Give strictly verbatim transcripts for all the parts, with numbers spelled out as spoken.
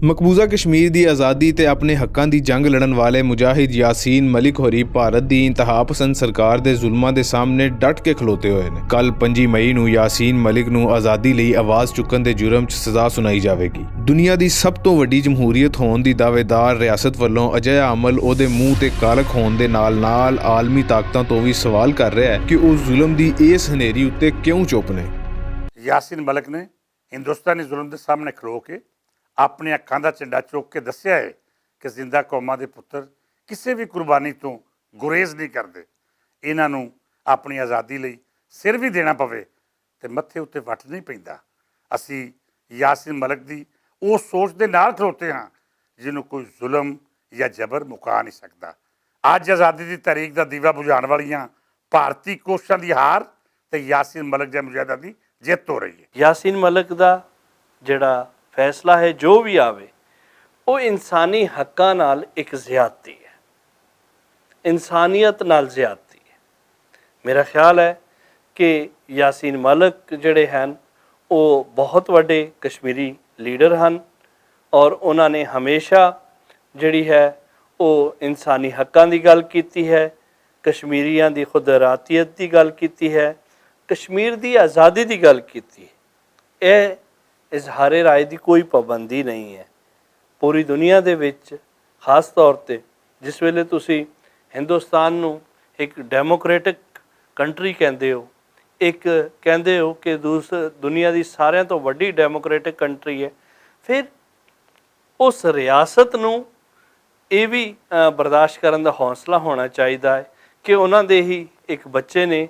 مقبوضہ کشمیر دی آزادی تے اپنے حقاں دی جنگ لڑن والے مجاہد یاسین ملک ہوری بھارت دی انتہا پسند سرکار دے ظلماں دے سامنے ڈٹ کے کھلوتے ہوئے نے۔ کل پنجی مئی نوں یاسین ملک نوں آزادی لئی آواز چکن دے جرم چ سزا سنائی جاوے گی۔ دنیا دی سب توں وڈی جمہوریت ہون دی دعویدار ریاست ولوں اجہا عمل اوہدے منہ تے کالک ہون دے نال نال عالمی طاقتاں توں وی سوال کر رہیا ہے کہ او ظلم دی ایس ہنیری اتے کیوں چپ نے؟ یاسین ملک نے ہندوستانی ظلم دے سامنے کھلو کے اپنی اکھاں دا چنڈا چوک کے دسیا ہے کہ زندہ قوماں دے پتر کسے وی قربانی توں گریز نہیں کردے۔ انہاں نوں اپنی آزادی لئی سر وی دینا پوے تے متھے اتے وٹ نہیں پیندا۔ اسی یاسین ملک دی او سوچ دے نال کھلوتے ہاں جنوں کوئی ظلم یا جبر مکا نہیں سکدا۔ اج آزادی دی تاریخ دا دیوا بجھان والیاں بھارتی کوششاں دی ہار تے یاسین ملک دے مجاہداں دی جیت ہو رہی ہے۔ یاسین ملک دا جڑا فیصلہ ہے، جو وی آوے، او انسانی حقاں نال ایک زیادتی ہے، انسانیت نال زیادتی ہے۔ میرا خیال ہے کہ یاسین ملک جڑے ہن، او بہت وڈے کشمیری لیڈر ہن، اور انہاں نے ہمیشہ جڑی ہے، او انسانی حقاں دی گل کیتی ہے، کشمیریاں دی خود ارادیت دی گل کیتی ہے، کشمیر دی آزادی دی گل کیتی ہے۔ اے اظہار رائے دی کوئی پابندی نہیں ہے۔ پوری دنیا دے وچ خاص طور تے جس ویلے تسی ہندوستان نوں ایک ڈیموکریٹک کنٹری کہندے ہو، ایک کہندے ہو کہ دوس دنیا دی ساریاں توں وڈی ڈیموکریٹک کنٹری ہے، پھر اس ریاست نوں ایہہ وی برداشت کرن دا حوصلہ ہونا چاہیدا ہے کہ انہاں دے ہی ایک بچے نے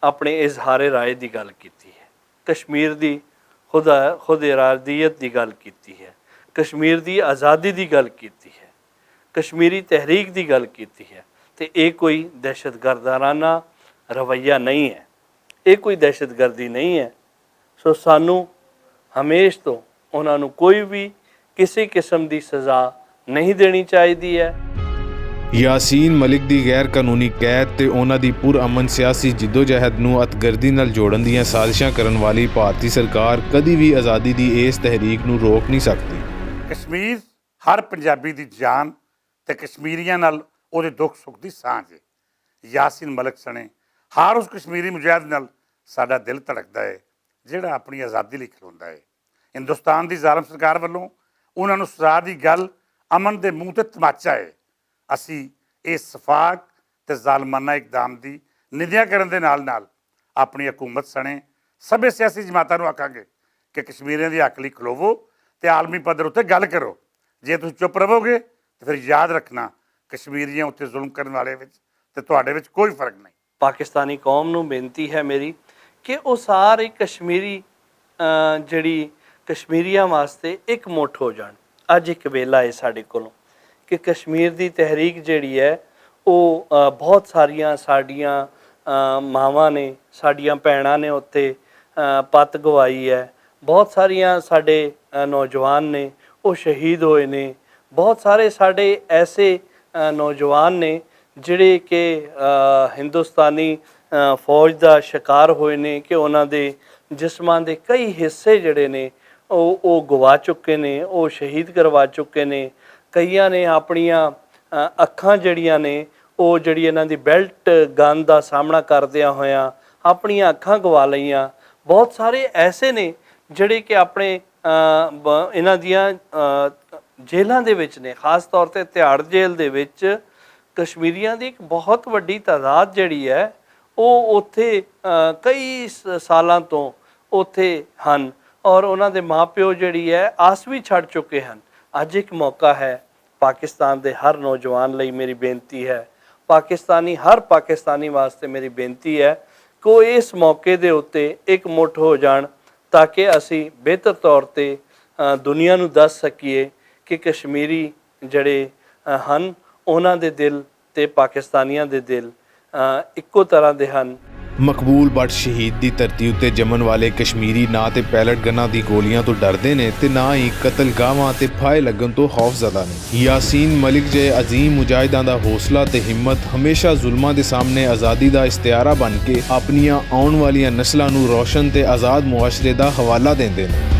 اپنے اظہار رائے دی گل کیتی ہے، کشمیر دی خود ارادیت دی گل کیتی ہے، کشمیر دی آزادی دی گل کیتی ہے، کشمیری تحریک دی گل کیتی ہے۔ تے ایہہ کوئی دہشت گردانہ رویہ نہیں ہے، ایہہ کوئی دہشت گردی نہیں ہے۔ سو سانوں ہمیش توں انہاں نوں کوئی وی کسی قسم دی سزا نہیں دینی چاہیدی ہے۔ یاسین ملک دی غیر قانونی قید تے انہاں دی پرامن سیاسی جدوجہد نوں اتگردی نال جوڑن دیاں سازشاں کرن والی بھارتی سرکار کدی وی آزادی دی ایس تحریک نوں روک نہیں سکدی۔ کشمیر ہر پنجابی دی جان تے کشمیریاں نال اوہدے دکھ سکھ دی سانجھ ہے۔ یاسین ملک سنے ہر اس کشمیری مجاہد نال ساڈا دل تڑکدا ہے، جیہڑا اپنی آزادی لئی کھلوندا ہے۔ ہندوستان دی ظالم سرکار ولوں انہاں نوں سزا دی گل امن دے منہ تے تماچا ہے۔ اسی ایہہ سفاق تے ظالمانہ اقدام دی ندیاں کرن دے نال نال اپنی حکومت سنے سبھے سیاسی جماعتاں نوں آکھاں گے کہ کشمیریاں دی حق لئی کھلوو تے عالمی پدر اتے گل کرو۔ جے تسی چپ رہو گے تے فیر یاد رکھنا، کشمیریاں اتے ظلم کرن والے وچ تے تہاڈے وچ کوئی فرق نہیں۔ پاکستانی قوم نوں بینتی ہے میری کہ او سارے کشمیری جیہڑی کشمیریاں واسطے اک مٹھ ہو جان۔ اج اک ویلا ہے ساڈے کولوں کہ کشمیر دی تحریک جیہڑی ہے او بہت ساریاں ساڈیاں ماواں نے، ساڈیاں بھیناں نے اتھے پت گوائی ہے، بہت ساریاں ساڈے نوجوان نے او شہید ہوئے نے، بہت سارے ساڈے ایسے نوجوان نے جیہڑے کہ ہندوستانی فوج دا شکار ہوئے نے کہ انہاں دے جسماں دے کئی حصے جیہڑے نے او گوا چکے نے، او شہید کروا چکے نے۔ کئیاں نے اپنیاں اکھاں جیہڑیاں نے او جیہڑی انہاں دی بیلٹ گن دا سامنا کردیاں ہویاں اپنیاں اکھاں گوا لئیاں۔ بہت سارے ایسے نے جیہڑے کہ اپنے انہاں دیاں جیلاں دے وچ نے، خاص طور تے تہاڑ جیل دے وچ کشمیریاں دی اک بہت وڈی تعداد جیہڑی ہے او اتھے کئی سالاں توں اتھے ہن، اور انہاں دے ماں پیو جیہڑی ہے آس وی چھڈ چکے ہن۔ اج اک موقع ہے، پاکستان دے ہر نوجوان لئی میری بینتی ہے، پاکستانی ہر پاکستانی واسطے میری بینتی ہے کہ او اس موقع دے اتے اک مٹھ ہو جان، تاکہ اسی بہتر طور تے دنیا نوں دس سکیے کہ کشمیری جیہڑے ہن انہاں دے دل تے پاکستانیاں دے دل اکو طرح دے ہن۔ مقبول بٹ شہید دی دھرتی اتے جمن والے کشمیری نہ تے پیلٹ گناں دی گولیاں توں ڈردے نے تے نہ ہی قتل گاہواں تے پھائے لگن توں خوف زدہ نے۔ یاسین ملک جئے عظیم مجاہداں دا حوصلہ تے ہمت ہمیشہ ظلماں دے سامنے آزادی دا استعارہ بن کے اپنیاں آؤن والیاں نسلاں نوں روشن تے آزاد معاشرے دا حوالہ دیندے نے۔